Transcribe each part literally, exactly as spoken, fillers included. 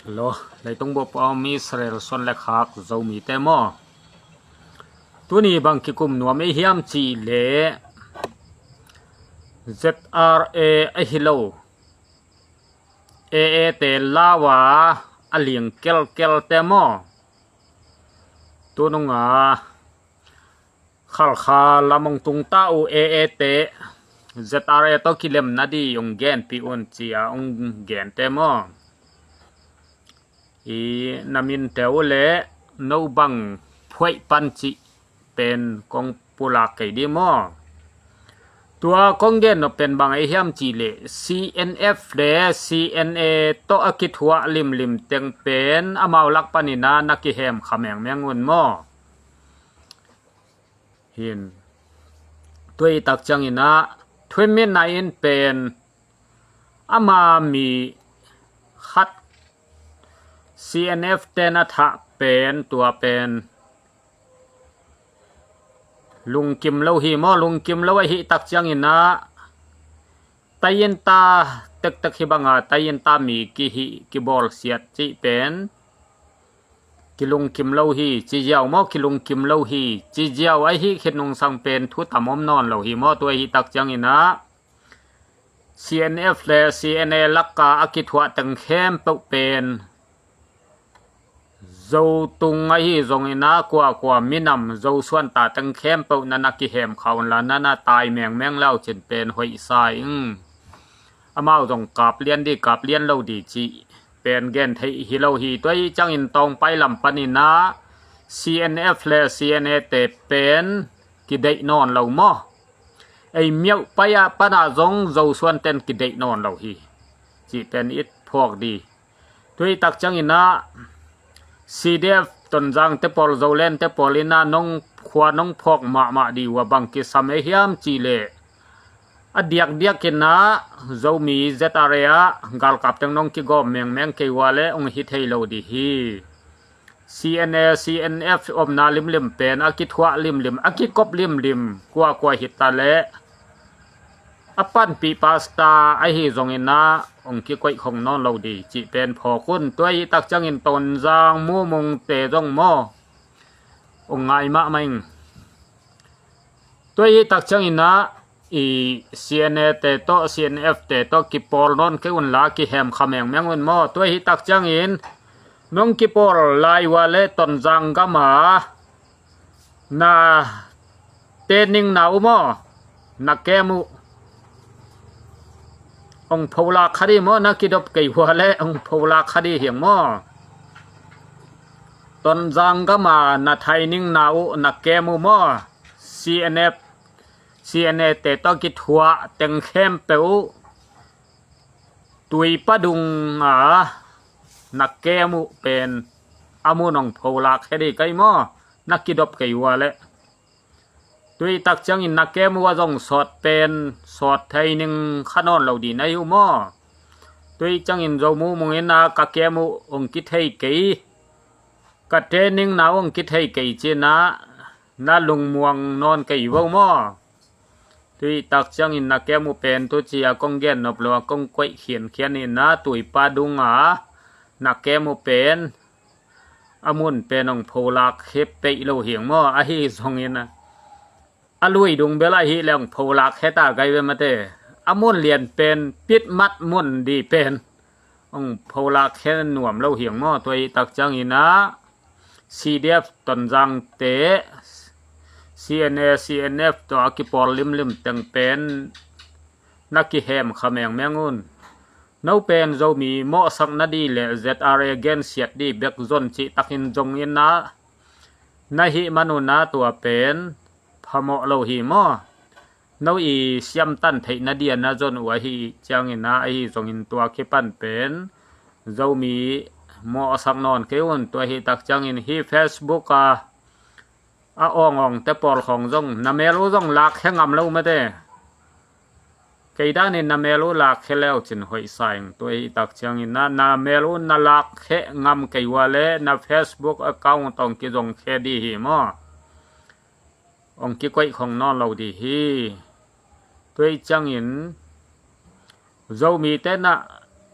Hello, leitung bup a om Israel suan le khak Zomite maw? Tuni bang kikum nuam ei hiam cih leh Z R A ahi lo A A te lau a a ling kelkel te maw? Tununga Khalkha lam hong tung ta uh A A te Z R A tawh kilemna di hong genpih un ci a hong gente maw? I na minte uh le no bang phuaih pan cih pen kong pulak kei di maw? Tua kong gen nop pen bang ei hiam cih leh C N F le C N A tawh a kithuah limlim teng pen amau lak panin a na kihem kha mengmeng un maw? Hin tua i tak ciangin a thuimmitna in pen ama mi khat C N F ten a thah pen tua pen lungkim lo hi maw? Lungkim lo ahi tak ciangin a tai-in ta tektek hi banga tai-in ta mi kihi kibawlsiat cih pen kilungkim lo hi ci ziau maw? Kilungkim lo hi ci ziau ahi khit nungsang pen thu tam om nawn lo hi maw? Tua ahi tak ciangin a C N F le C N A laka a kithuah teng khempeuh pen Zo tung ahi zongin a kuakua minam Zo suan ta teng khempeuh na na kihem kha un la na na tai mengmeng lau cin pen hoih sa ing. Amau zong kap lian di kap lian lo di cih pen gen theih hi lo hi. Tua i ciangin tawngpai lam panin a C N F le C N A te pen kideih nawn lo maw? Ei miauh pai ah pana zong Zo suan ten kideih nawn lo hi cih pen i phawk di. Tua i tak ciangin a C D F Tonzang te pawl Zoland te pawl in a nong khua nong phawk mahmah di uh a bang kisam ei hiam cih leh a diakdiak in a Zomi Z R A ah galkap teng nong kigawm mengmeng kei uh a le hong hi thei lo di hi. C N A, C N F omna limlim pen a kithuah limlim a kikop limlim kuakua hi ta leh a panpih pasta ahi zongin a hong kikoih khong nawn lo di cih pen phawk un. Tua i tak ciangin Tonzang Mumung te zong maw hong ngai mahmah ing. Tua i tak ciangin a i C N A te tawh C N F te tawh kipawl nawn kei un la kihem kha mengmeng un maw? Tua i tak ciangin nong kipawl lai uh a le Tonzang gam a na tening na uh maw? Na kem uh hong pholak kha di maw? Na kidop kei uh a le hong pholak kha di hiang maw? Tonzang gam a na thaining na uh na kem uh maw? C N F, C N A te tawh kithuah teng khempeuh uh tuipa dung a na kem uh pen a mun hong pholak kha di kai maw? Na kidop kei uh a le. Tua i tak ciangin na kem uh a zong sawt pen sawt thei ning kha nawn lo di na hi uh maw? Tua i ciangin Zo Mumung in a ka kem uh hong kithei kei, ka tening na uh hong kithei kei cin a na lungmuang nawn kei uh maw? Tua i tak ciangin na kem uh pen tu ci a kong gen nop lo a kong koih khiankhian in a tuipa dung a na kem uh pen a mun pen hong pholak khe peih lo hiang maw? Ahi zongin a a lui dung bel ahi le hong pholak khe ta gai ve mate. A mun lian pen pitmat mun di pen hong pholak khe nuam lo hiang maw? Tua i tak ciangin a C D F Tonzang te C N A, C N F tawh a kipawl limlim teng pen na kihem kha mengmeng un. No pen Zomi mawhsak na di le Z R A gensiat di bek zon cih takin zongin a na hih man un a tua pen phamawh lo hi maw? No i siamtan theih na di a na zon uh ahi ciangin a ahi zongin tua kipan pen Zomi mawhsak nawn kei un. Tua hi tak ciangin hi Facebook a a awngawng te pawl khawng zong na mel uh zong lak khe ngam lo mate. Kei danin na mel uh lak khe leu cin hoih sa ing. Tua hi tak ciangin na na mel uh na lak khe ngam kei uh a le na Facebook account tawh hong kizong khe di hi maw? Hong kikoih khong nawn lo di hi. Tua hi ciangin Zomite na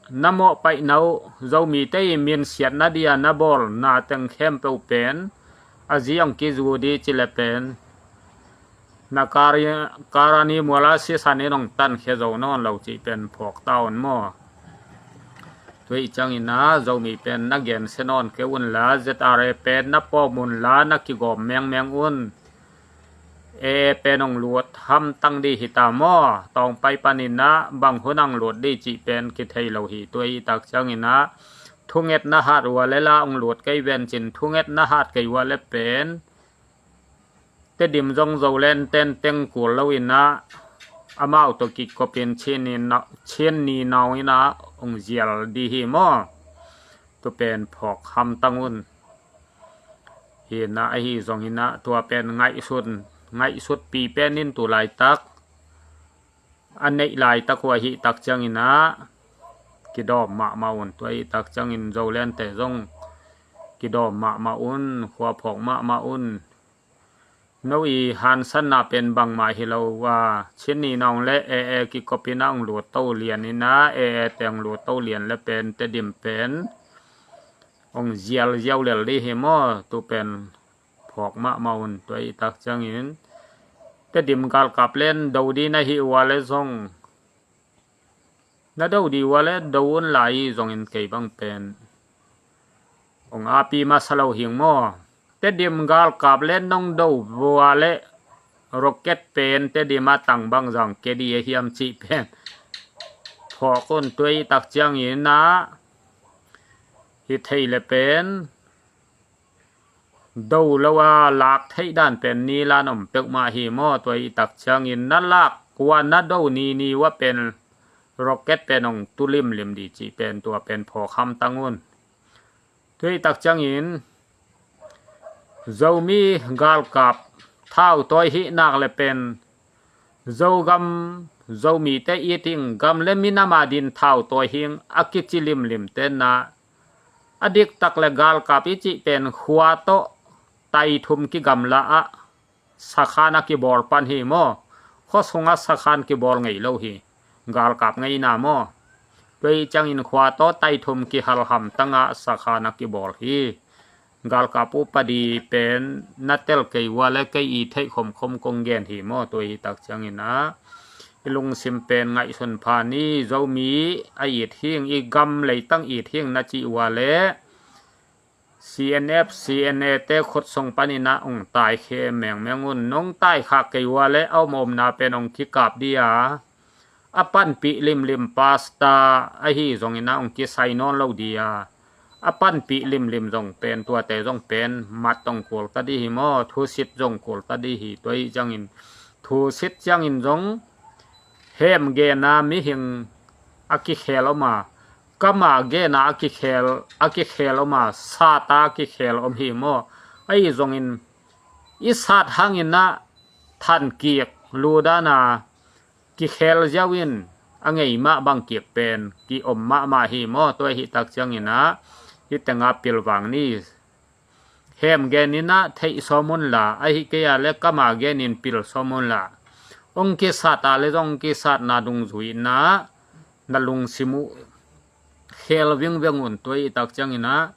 na mawhpaihna uh, Zomite i minsiatna dia na bawlna teng khempeuh pen a zi hong kizu di ci le pen na kari, karani muala sisan in hong tankhia zo nawn lo cih pen phawk ta un maw? Tua ih ciangin ah Zomi pen na gensia nawn kei un la, Z R A pen na pawm un la, na kigawm mengmeng un. A A pen hong lut hamtang di hi ta maw? Tawngpai panin ah bang hun hong lut di cih pen kithei lo hi. Tua ih tak ciangin ah thunget na hat ua le la hong lut kei ven cin, thunget na hat kei ua le pen Tedim zong Zoland ten teng kul lo in ah amau tawh kikopin Chin ni nau, Chin ni nau in ah hong zial di hi maw? Tua pen phawk hamtang un. Hi in ah ahi zongin ah tua pen ngaihsun, ngaihsutpi pen in tu laitak a neih laitak uh ahih tak ciangin ah kidawm mahmah un. Tua ahih tak ciangin Zolandte zong kidawm mahmah un, khua phawk mahmah un. No i hansanna pen bangmah hi lo a, Chin ni nong le A A kikopin ah hong lut to lian in ah, A A te hong lut to lian le pen Tedim pen hong zial ziau lel di hi maw? Tu pen phawk mahmah un. Tua ahih tak ciangin Tedim galkap len do di na hi ua le zong, na do di ua le do un lai zongin kei bang pen hong api masa lo hing maw? Tedim galkap len nong do ua le rocket pen Tedim a tang bang zong ke di a hiam cih pen phawk un. Tua ahih tak ciangin ah hi thei le pen do lo a lak theih dan pen ni lan om peuhmah hi maw? Tua ahih tak ciangin na lak ua na do ni ni ua pen rocket pen hong tu limlim di cih pen tua pen phawk hamtang un. Tua ahih tak ciangin Zomi galkap thau tawi hih nak le pen Zogam, Zomite i ting gam le minam a din thau tawi hing a kici limlim tenna a diktak le galkap i cih pen khua tawh tai thum kigamla ah sakhan a kibawl pan hi maw? Khua sungah sakhan kibawl ngei lo hi. Galkap ngeina maw? Tua ahih ciangin khua tawh tai thum kihal hamtang ah sakhan a kibawl hi. Galkap upadi pen na tel kei ua le kei i theih khomkhom kong gen hi maw? Tua ahih tak ciangin ah i lungsim pen ngaihsun pha ni. Zomi a it hing, i gam leitang it hing na cih ua le C N F, C N A te khut sung panin ah hong taikhia mengmeng un. Nong taikhak kei ua le a om omna pen hong kikap di a, a panpih limlim pasta ahi zongin ah hong kisai nawn lo di a, a panpih limlim zong pen tuate zong pen mat hong kul ta di hi maw? Thusit zong kul ta di hi. Tua ahih ciangin thusit ciangin zong hem gena mihing a kikhel om a, kama gena a kikhel, a kikhel om a, sata a kikhel om hi maw? Ahi zongin i sat hangin ah than kik lu dana kikhel ziau in a ngei mah bang kik pen ki om mahmah hi maw? Tua ahih tak ciangin ah hih tenga pilvang ni. Hem genin ah theih sawm unla, ahi kei a le kama genin pil sawm unla, hong kisat a le zong hong kisatna dungzui in ah na lungsim uh khel vingveng un. Tua ahih tak ciangin ah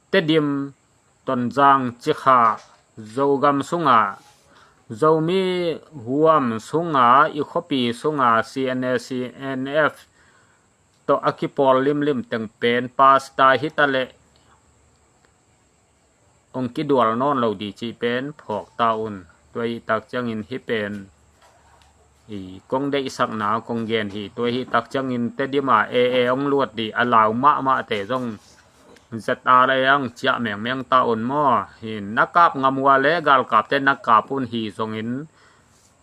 Tedim, Tonzang, Cikha, Zogam sunga, Zomi huam sunga, i khuapi sunga C N A, C N F tawh a kipawl limlim teng pen pasta hi ta leh hong kidual nawn lo di cih pen phawk ta un. Tua ahih tak ciangin hih pen i kong deihsakna kong gen hi. Tua ahih tak ciangin Tedim a A A hong luat di a lau mahmahte zong Z R A hong ciah mengmeng ta un maw? Hi, na kap ngam ua le galkapte na kap un hi zongin,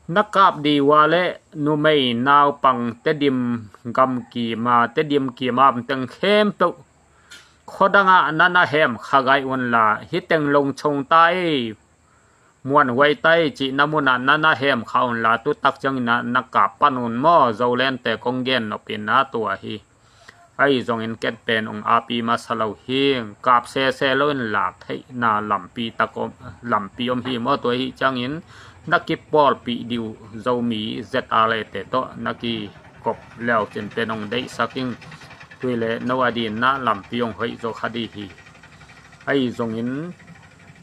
na kap di ua le numei naupang Tedim gam kima, Tedim kima om teng khempeuh khuadangah na na hem kha gai unla, hih teng longchong ta ei, muanhuai ta ei cihna munah na na hem kha unla, tu tak ciangin ah na kap pan un maw? Zolandte kong gen nopin ah tua hi. Ahi zongin ken pen hong api masa lo hi. Kap sese lo in lak theihna lampi tak om, lampi om hi maw? Tua ahih ciangin na kipawlpih dih uh Zomi Z R A te tawh na ki kop leu cin pen hong deihsak ing. Tui le no a dinna lampi hong hoih zaw kha dih hi. Ahi zongin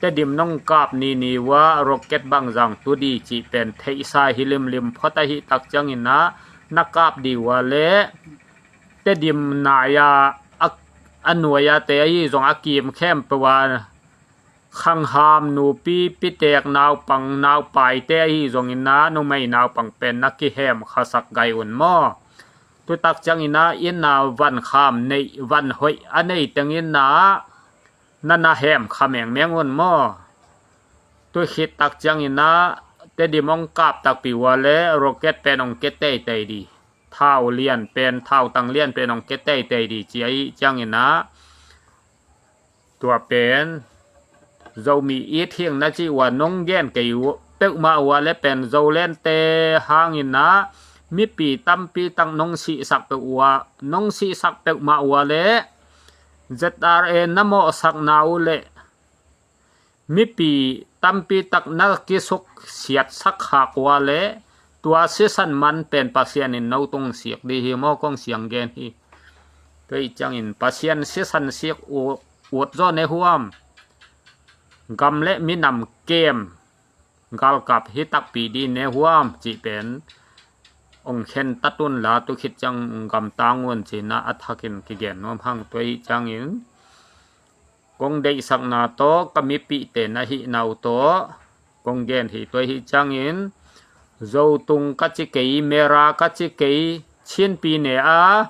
Tedim nong kap ni ni ua rocket bang zang tu dih cih pen theihsa hi limlim phot ahi tak ciangin ah na kap dih ua le Tedim nai-a a, a nuai-a te ahi zong a kim khempeuh a khangham nupi pitek naupang naupaite ahi zongin ah numei naupang pen na kihem khasak gai un maw? Tutak ciangin ah inn a van kham neih van hoih a nei tengin ah na na hem kha mengmeng un maw? Tu khit tak ciangin ah Tedim hong kap takpi ua le rocket pen hong ke teitei dih. Thau lian pen, thau tang lian pen hong ke teitei dih ci ahi ciangin ah tua pen Zomi it hing na ci ua nong gen kei uh peuhmah ua le pen Zolente hangin ah mipi tampi tak nong sihsak peuh ua, nong sihsak peuhmah ua le Z R A na mawhsakna uh le mipi tampi tak na kisuk siatsak khak ua le tua sisan man pen Pasian in no tung sik dih hi maw, kong siang gen hi. Tua hi ciangin Pasian sisan sik u-, ut zaw ne huam. Gam le minam kem galkap hi takpi dih ne huam cih pen hong khen tat un la tu khit ciang gamtang un cina a thakin kigen nuam hang. Tua hi ciangin kong deihsakna tawh ka mipihte na hihna uh tawh kong gen hi. Tua hi ciangin Zotung ka ci kei, Mera ka ci kei, Chinpi ne a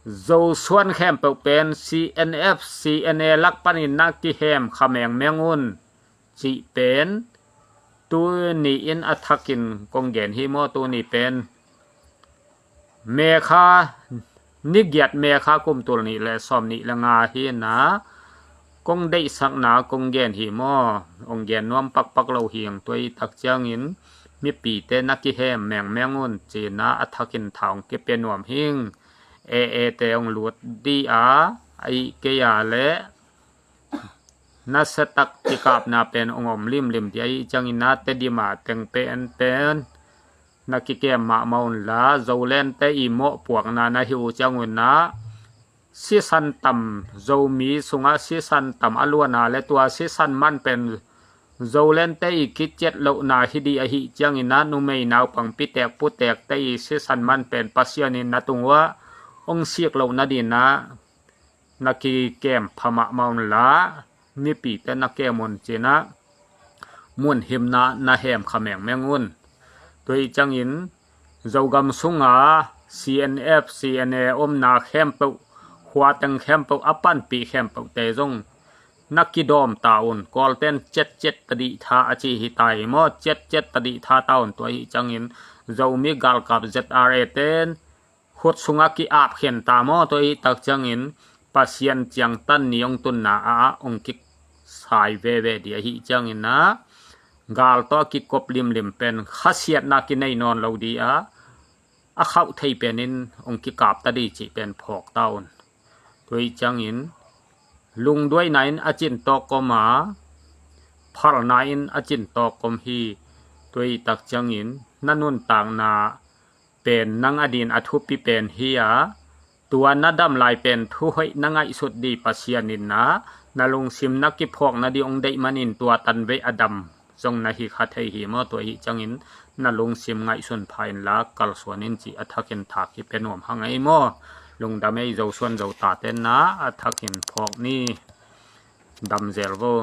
Zosuan khempeuh pen C N F, C N A lak panin na kihem kha mengmeng un cih pen tuni in a thakin kong gen hi maw? Tuni pen Mekha, nigiat Mekha kum tul nih le sawm nih le nga hi na, kong deihsakna kong gen hi maw? Kong gen nuam pakpak lo hing. Tua hi tak ciangin mipite na kihem mengmeng un cina a thakin tha hong kipia nuam hing. E e te hong lut dih a, a ih kei a le na setak kikapna pen hong om limlim dih ahi ciangin na Tedim a teng pen pen na kikem mahmah un la, Zolente i mawhpuakna na hi uh ciangun na sisan tam, Zomi sungah sisan tam a luana le tua sisan man pen Zolente i kiciat lohna hi dih ahi ciangin na numei naupang pitek putekte i sisan man pen Pasian in na tung uah hong sik lohna dih na na kikem pha mahmah un la, mipite na kem un cina mun himna na hem kha mengmeng un. Tua hi ciangin Zogam sunga C N F, C N A omna khempeuh, khuateng khempeuh, a panpih khempeuhte zong na kidawm ta un. Kawlten cetcet tadih tha a ci hi ta hi maw? Cetcet tadih tha ta un. Tua hi ciangin Zomi galkap Z R A ten khut sungah ki-ap khen ta maw? Tua hi tak ciangin Pasian ciangtan ni hong tunna ah hong kisai veve dih ahi ciangin na gal tawh a kikop limlim pen khasiatna kinei nawn lo dih a, a khauh thei penin hong kikap ta dih cih pen phawk ta un. Tua hi ciangin lungduaina in a cin tawk om a, phalna in a cin tawk om hi. Tua hi tak ciangin na nuntakna pen nang a din a thupi pen hi a, tua na dam lai pen thuhoih na ngaihsut dih Pasian in na, na lungsim na kiphawk na dih hong deih manin tua tanvei a dam zong na hi kha thei hi maw? Tua hi ciangin na lungsim ngaihsun pha in la kalsuan in cih a thakin tha kipia nuam hang ei maw? Lungdam ei, Zosuan Zota ten na a thakin phawk ni. Dam zel vo.